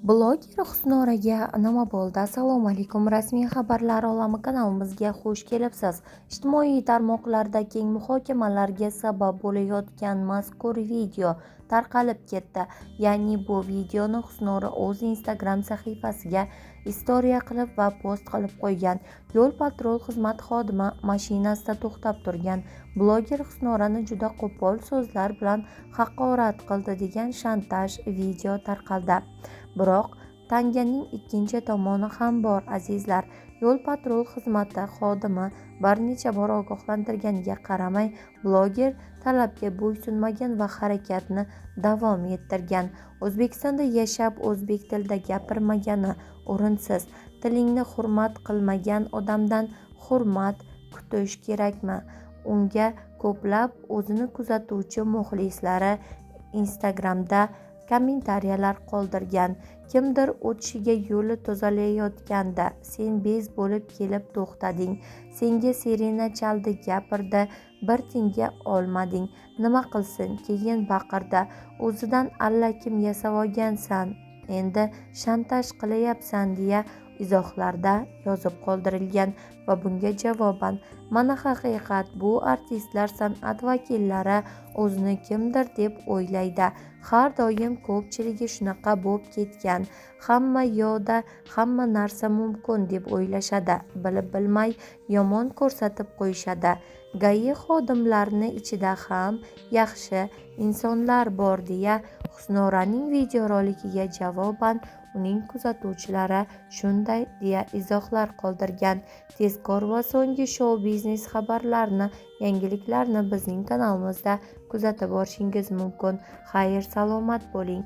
Bloger Husnoraga nima bo'ldi? Assalomu alaykum. Rasmiy xabarlar olami kanalimizga xush kelibsiz. Ijtimoiy tarmoqlarda keng muhokamalarga sabab bo'layotgan mazkur video tarqalib ketdi. Ya'ni bu videoni Husnora o'z Instagram sahifasiga istoriya qilib va post qilib qo'ygan. Yo'l patrul xizmat xodimi mashinasida to'xtab turgan bloger Husnorani juda qo'pol so'zlar bilan haqorat qildi degan shantaj video tarqaldi. Biroq tanganing ikkinchi tomoni ham bor, azizlar. Yo'l patrul xizmati xodimi bir necha bor ogohlantirganiga qaramay, bloger talabga bo'ysunmagan va harakatni davom ettirgan. O'zbekistonda yashab, o'zbek tilida gapirmagani o'rinsiz. Tilingni hurmat qilmagan odamdan hurmat kutish kerakmi? Unga ko'plab o'zini kuzatuvchi muxlislari Instagramda kommentariyalar qoldirgan. Kimdir o'tishiga yo'li tozalayotganda sen bez bo'lib kelib to'xtading. Senga sirena chaldi, gapirdi, bir tinga olmading. Nima qilsin? Keyin baqirdi. O'zidan allakim yasab olgansan, endi shantaj qilayapsan deya izohlarda yozib qoldirilgan va bunga javoban mana haqiqat, bu artistlar, san'at vakillari o'zini kimdir deb o'ylaydi. Har doim ko'pchiligi shunaqa bo'lib ketgan. Hamma yo'da hamma narsa mumkin deb o'ylashadi. Bilib bilmay yomon ko'rsatib qo'yishadi. GAI xodimlarini ichida ham yaxshi insonlar bor deya Husnoraning videorolikiga javoban uning kuzatuvchilari shunday deya izohlar qoldirgan. Tezkor va so'nggi shou-biznes xabarlarini, yangiliklarni bizning kanalimizda kuzatib borishingiz mumkin. Xayr, salomat bo'ling.